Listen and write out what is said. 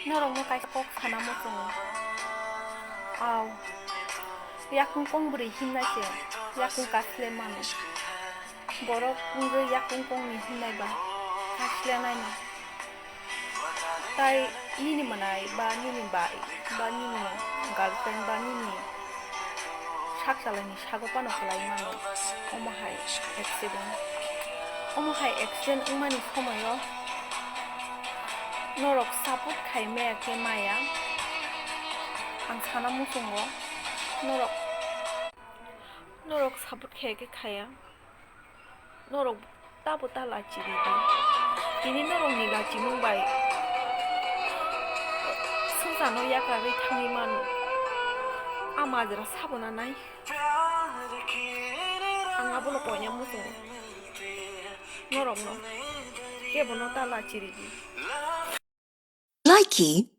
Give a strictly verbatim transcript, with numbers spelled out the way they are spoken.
Norokno kaisa kok sana muchungo. Aw, yakung kong bwrwi himnai se, yakung kasle mano. Borok wngwi yakung kongni himnai ba kasle naino. Tai nini mwnai ba nini bai ba nini girlfriend ba nini sak chalani sago pano kwlai mano. Omo hai accident. Omo hai accident wngmani somoyo norok support khai maya khe maya. Ang sana muchungo norok, norok support khai khe khaya. Norok tabo ta lachi ridi. Tini norokni lachimung bai swngcharno yakarwi thangwi mano. A majra sabo nanai. Ang abono koina muchungo. Norokno kebono ta lachi ridi. Likey.